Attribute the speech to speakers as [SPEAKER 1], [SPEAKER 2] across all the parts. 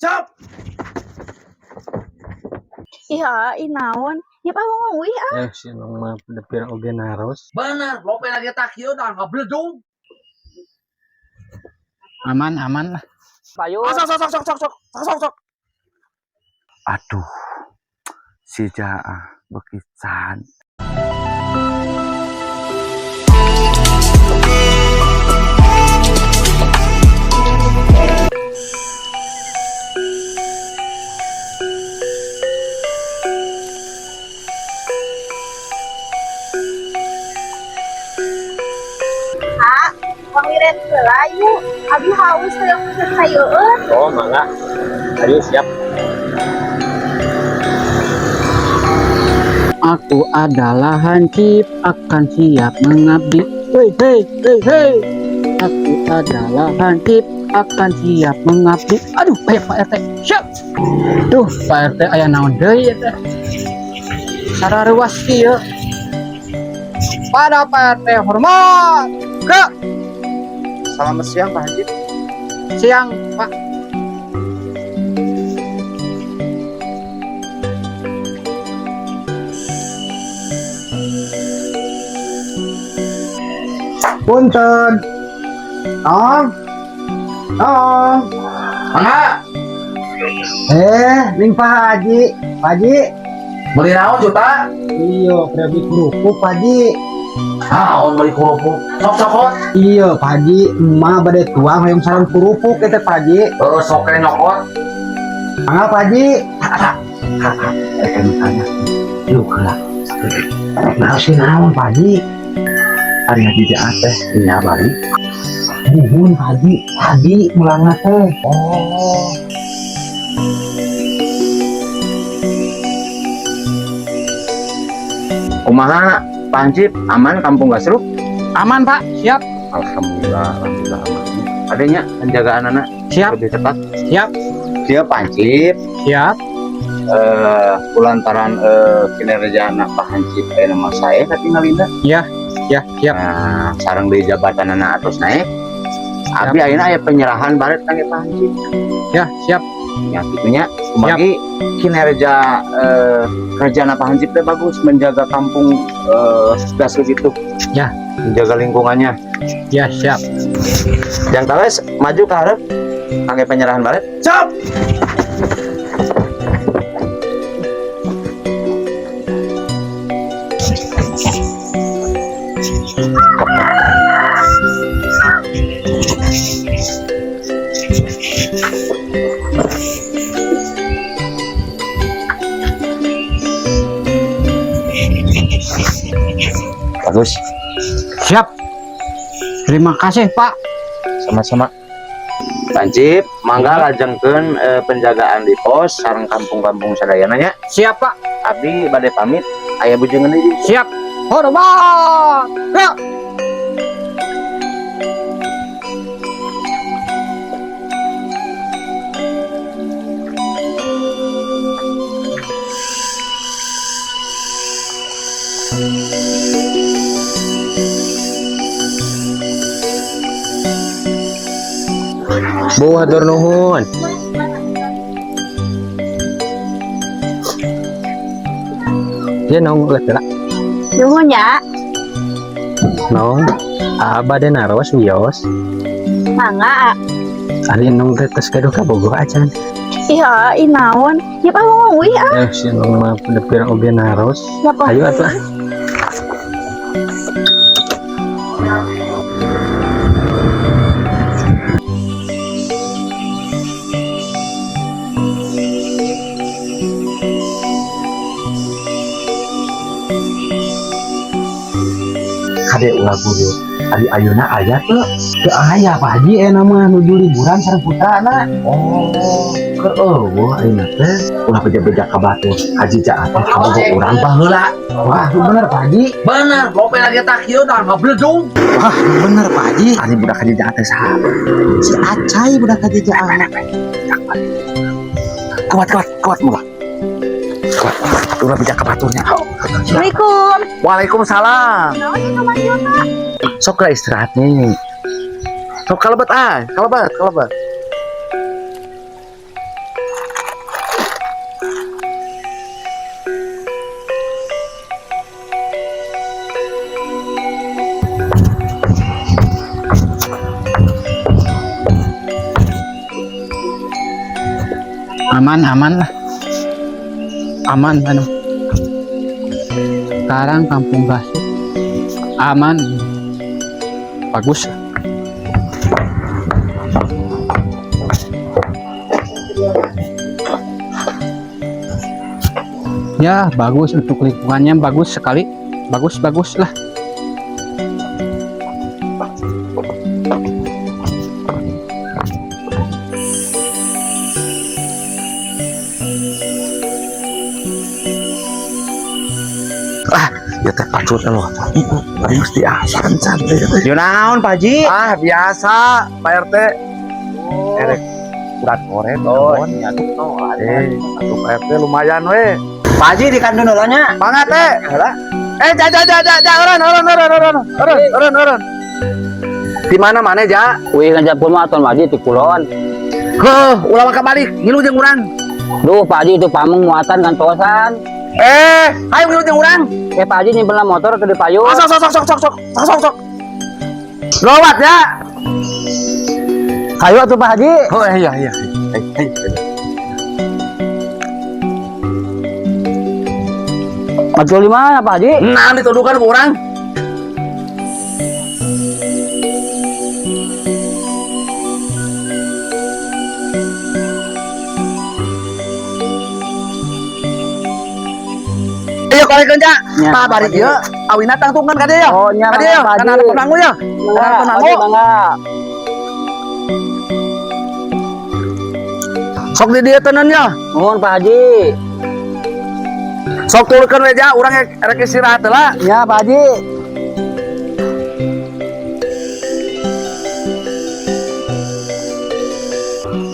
[SPEAKER 1] Siap.
[SPEAKER 2] Iya, ih naon? Ya pak ngomong wih ah.
[SPEAKER 3] Eh, si Nong mah depir oge naros.
[SPEAKER 1] Bener, lope lagi tak kieu dah ngabledung.
[SPEAKER 3] Aman, aman lah.
[SPEAKER 1] Payu. Sok sok sok sok sok sok sok sok.
[SPEAKER 4] Aduh, si Jaah beki cantik.
[SPEAKER 2] Pangiren heula yuk. Abi haus hayang pesen sayeueun.
[SPEAKER 3] Oh, mangga. Ayo siap. Aku adalah hansip akan siap mengabdi. Hei, hei, hei, hei. Aku adalah hansip akan siap mengabdi. Aduh, ayo Pak RT. Siap. Duh, Pak RT aya naon deui ya teh. Sararuas kieu. Pada Pak RT hormat. Gerak.
[SPEAKER 4] Selamat siang, Pak Haji.
[SPEAKER 3] Siang, Pak.
[SPEAKER 4] Punten. Nong. Nong.
[SPEAKER 1] Mangga,
[SPEAKER 4] Eh, ning Pak Haji. Pak Haji.
[SPEAKER 1] Beli naon juta?
[SPEAKER 4] Iya, beli kerupuk, Pak Haji.
[SPEAKER 1] Naon beli kerupuk? Sok cokot.
[SPEAKER 4] Iya, Pak Haji, emak bade tuang hayang sareng kerupuk eta Pak Haji.
[SPEAKER 1] Heeh, sok ke nyokot.
[SPEAKER 4] Mangga Pak Haji. Eh, kan tanya. Yuk lah. Nah, si naon Pak Haji? Ari Haji Jaah teh nya bari. Nuhun Pak Haji, tadi mulangna teh. Oh.
[SPEAKER 5] Kumaha Pak Hansip, aman kampung Gasruk?
[SPEAKER 3] Aman, Pak. Siap.
[SPEAKER 5] Alhamdulillah, alhamdulillah aman. Adanya penjagaan anak
[SPEAKER 3] Siap.
[SPEAKER 5] lebih ketat.
[SPEAKER 3] Siap.
[SPEAKER 5] Siap Pak Hansip.
[SPEAKER 3] Siap.
[SPEAKER 5] Kulantaran kinerja anak Pak Hansip nama saya katingalina.
[SPEAKER 3] Ya, ya, siap.
[SPEAKER 5] Nah, sareng di jabatan anak atas naik. Abi ayeuna aya penyerahan baret kangge Pak Hansip.
[SPEAKER 3] Ya, siap.
[SPEAKER 5] Ya gitunya. Kumagi kinerja kerjaan Pak Hansip teh bagus menjaga kampung Gasruk itu.
[SPEAKER 3] Ya.
[SPEAKER 5] Menjaga lingkungannya.
[SPEAKER 3] Ya, siap.
[SPEAKER 5] Yang tales maju ke hareup kangge penyerahan baret.
[SPEAKER 1] Siap.
[SPEAKER 5] Bagus.
[SPEAKER 3] Siap. Terima kasih, Pak.
[SPEAKER 5] Sama-sama. Pancip, mangga lajengkeun penjagaan di pos sareng kampung-kampung sadayana nya.
[SPEAKER 3] Siap, Pak.
[SPEAKER 5] Abdi bade pamit, aya bujeungeun deui.
[SPEAKER 3] Siap. Hormat. Gerak.
[SPEAKER 5] Bu hatur nuhun.
[SPEAKER 3] Ya nong geus gerak.
[SPEAKER 2] Nuhun ya.
[SPEAKER 3] Nong, abade naros wios.
[SPEAKER 2] Mangga.
[SPEAKER 3] Ari nong teh tos gaduh kabogoh acan.
[SPEAKER 2] Iya, ih naon? Ya pak ngomong wih ah.
[SPEAKER 3] Eh, si nong mah depir oge naros.
[SPEAKER 2] Ya pak.
[SPEAKER 3] Ayo atuh.
[SPEAKER 4] Kade ulah guru. Ari ayeuna aya teu? Teu aya Pak Haji euna mah nuju liburan sareng putrana. Oh, keur eueuh ayeuna teh. Ulah beja-beja ka batur. Haji Jaah teh kabogoh urang baheula. Wah, bener Pak Haji.
[SPEAKER 1] Bener, lope lagi tak kieu dah ngabledung.
[SPEAKER 4] Wah, bener Pak Haji. Ari budak Haji Jaah teh saha? Si Acai budak Haji Jaah. Kuat, kuat, kuat mula. Kuat, ulah beja ka baturnya.
[SPEAKER 2] Assalamualaikum.
[SPEAKER 5] Waalaikumsalam.
[SPEAKER 2] Naon itu Mang Jota?
[SPEAKER 5] Sok lah istirahat nih. Sok kalebet ah, kalebet, kalebet.
[SPEAKER 3] Aman, aman lah. Aman, anu. Sekarang Kampung Gasuk aman. Bagus. Ya, bagus untuk lingkungannya, bagus sekali. Bagus, bagus lah.
[SPEAKER 1] Ya teh pacul lo. Aing mesti asan can teh.
[SPEAKER 5] Yo naon, Pak Haji?
[SPEAKER 1] Ah, biasa, Pak RT. Erek urat koret.
[SPEAKER 5] Oh,
[SPEAKER 1] naon.
[SPEAKER 5] iya atuh no.
[SPEAKER 1] Eh, atuh Pak RT lumayan we.
[SPEAKER 5] Pak Haji di kandun heula nya.
[SPEAKER 1] Mangga teh.
[SPEAKER 5] Heula.
[SPEAKER 1] Eh, ja ja ja ja ja eureun eureun eureun eureun eureun eureun eureun. Di mana mana ja?
[SPEAKER 3] Wih, ngajak pun mah Pak Haji di kulon.
[SPEAKER 1] Heuh, ulah maka balik, ngilu jeung urang.
[SPEAKER 3] Duh, Pak Haji itu pameng muatan kantosan.
[SPEAKER 1] Eh, ayo ngilu jeung urang.
[SPEAKER 3] Eh, Pak Haji nyimpen motor ke di payung.
[SPEAKER 1] Ah, sok sok sok sok sok sok sok sok sok. Lewat ya.
[SPEAKER 3] Ayo atuh Pak Haji.
[SPEAKER 1] Oh iya iya. Eh, eh.
[SPEAKER 3] Macul di mana Pak Haji?
[SPEAKER 1] Nah, dituduhkan ke orang. Ayo korekeun ja.
[SPEAKER 3] Ya,
[SPEAKER 1] Tah bari ieu awina tangtungan ka dieu ya.
[SPEAKER 3] Oh, nya,
[SPEAKER 1] Ka dieu ya.
[SPEAKER 3] mangga, Pak
[SPEAKER 1] Kana
[SPEAKER 3] Haji.
[SPEAKER 1] ada penanggu ya.
[SPEAKER 3] Mangga,
[SPEAKER 1] Kana
[SPEAKER 3] Pak Haji,
[SPEAKER 1] penanggu.
[SPEAKER 3] mangga.
[SPEAKER 1] Sok di dieu teuneun ya.
[SPEAKER 3] Nuhun Pak Haji.
[SPEAKER 1] Sok turunkeun we ja, urang rek istirahat heula.
[SPEAKER 3] Ya Pak Haji.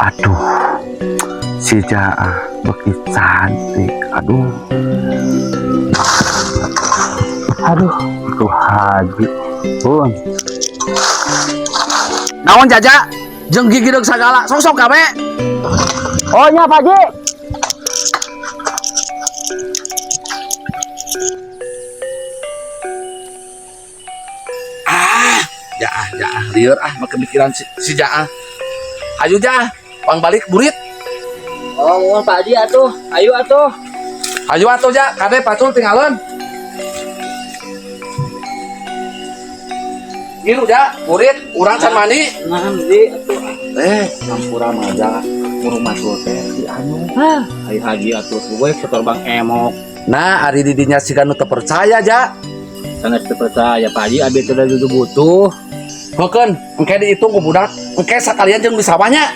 [SPEAKER 4] Aduh, si Jaah beki cantik. Aduh,
[SPEAKER 3] Aduh,
[SPEAKER 4] tuh Haji.
[SPEAKER 3] Bun.
[SPEAKER 1] Naon jaja? Jeung gigi deuk sagala. Sok sok gawe.
[SPEAKER 3] Oh nya Pak Haji.
[SPEAKER 1] Ah, Jaah, Jaah, lieur ah make mikiran si Jaah. Ayo Jaah, pang balik burit.
[SPEAKER 3] Oh, nuhun Pak Haji atuh. Ayo atuh.
[SPEAKER 1] Ayo atuh ja, kade pacul tinggalin. Ngilu ja, burit, urang can mandi.
[SPEAKER 3] Nah, di atuh.
[SPEAKER 4] Eh, ampura mah ja, murung macul teh si anu.
[SPEAKER 3] Hah, Hai Haji atuh gue setor Bang Emok.
[SPEAKER 1] Nah, ari didinya si nu teu percaya ja.
[SPEAKER 3] Sanes teu percaya Pak Haji abi teh juga butuh.
[SPEAKER 1] Heukeun, engke dihitung ku budak, engke sakalian jeung di sawahnya.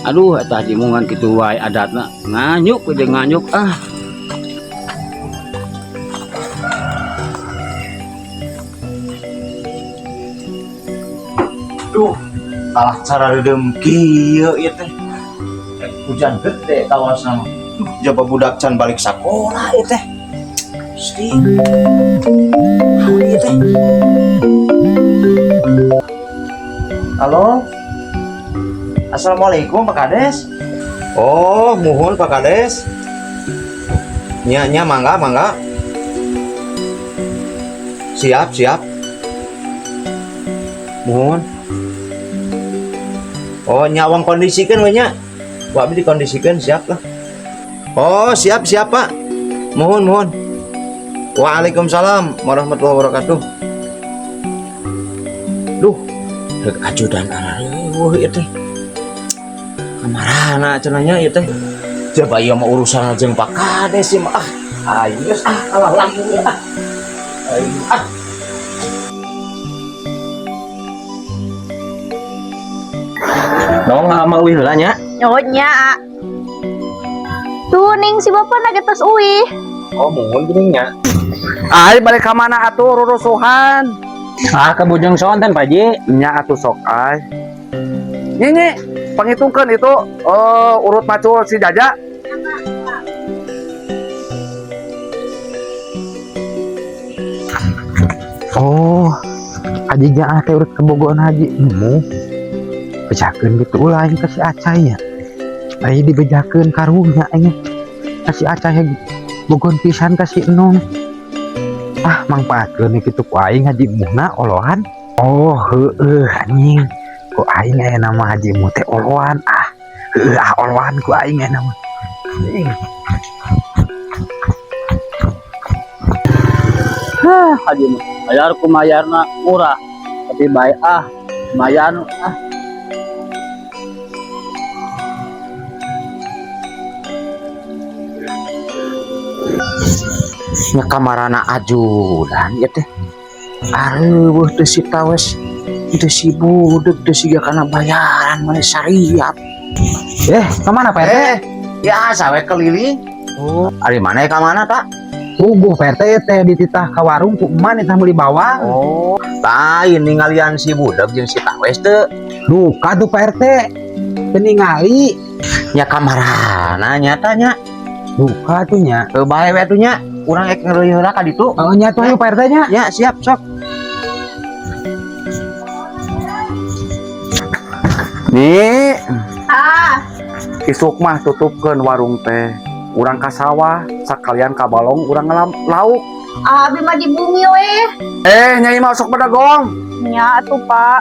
[SPEAKER 3] Aduh, eta Haji mungan kitu wae adatna. Nganyuk we nganyuk ah.
[SPEAKER 5] Duh, kalah cara redem kieu ieu teh. Hujan gede kawasan mah. Duh, jaba budak can balik sakola ieu teh. Gusti. Naon ieu teh? Halo. Assalamualaikum Pak Kades. Oh, muhun Pak Kades. Nya nya mangga mangga. Siap, siap. Muhun. Oh, nyawang kondisikan we nya. Wah, abdi dikondisikan siap lah. Oh, siap siap Pak. Mohon mohon. Waalaikumsalam warahmatullahi wabarakatuh. Duh, rek ajudan areueuh ieu teh. Kamarana cenah nya ieu teh. Coba ieu mah urusan jeung Pak Kades ieu mah ah. Ayo geus ah kalah langsung ya ah. Ayo ah. Dong sama uih heula nya.
[SPEAKER 2] Oh nya. Tuh ning si bapak na geus uih.
[SPEAKER 5] Oh, muhun geuning nya.
[SPEAKER 1] Ay, balik ka mana atuh rurusuhan?
[SPEAKER 3] Ah, ke Bojong Sonten Pak Haji.
[SPEAKER 1] Nya atuh sok ay. Nyi, panghitungkeun itu urut macul si Jaja.
[SPEAKER 4] Oh, Haji Jaah teh urut kebogohan Haji Emu. Bejakeun gitu ulah aing ka si Acai nya. Aing dibejakeun karunya aing. Ka si Acai bogohan pisan ka si Enong. Ah, mangpaatkeun kitu ku aing Haji Muhna olohan. Oh, heueuh anjing. Ku aing aya nama Haji Muh teh olohan. Ah, Heuh ah, oloan ku aing enak mah.
[SPEAKER 3] Hah, haji mah. Bayar ku mayarna murah. Tapi baik ah, lumayan ah.
[SPEAKER 1] Nya kamarana ajudan ya teh. Areueuh teh si tawes teu si budeg teu siga kana bayaran maneh sariap.
[SPEAKER 4] Eh, kemana Pak RT?
[SPEAKER 1] Eh, ya sawe keliling. Oh, ari maneh ka mana tak?
[SPEAKER 4] Puguh Pak RT teh dititah ka warung ku emak nitah meuli bawang.
[SPEAKER 1] Oh, lain ningalian si budeg jeung si tawes teu.
[SPEAKER 4] Duka tuh Pak RT. Teu ningali.
[SPEAKER 1] Nya kamarana nyatanya.
[SPEAKER 4] Duka tuh nya.
[SPEAKER 1] Heuh bae we atuh nya. Urang ek ngeureuy heula ka ditu.
[SPEAKER 4] Oh nya tuh ayo Pak RT nya.
[SPEAKER 1] Ya, siap sok. Nih,
[SPEAKER 2] Ah,
[SPEAKER 1] isuk mah tutupkeun warung teh. Urang ka sawah, sakalian ka balong urang ngelam lauk.
[SPEAKER 2] Abi mah di bumi we.
[SPEAKER 1] Eh, nyai mah sok bedagong.
[SPEAKER 2] Nya atuh, Pak.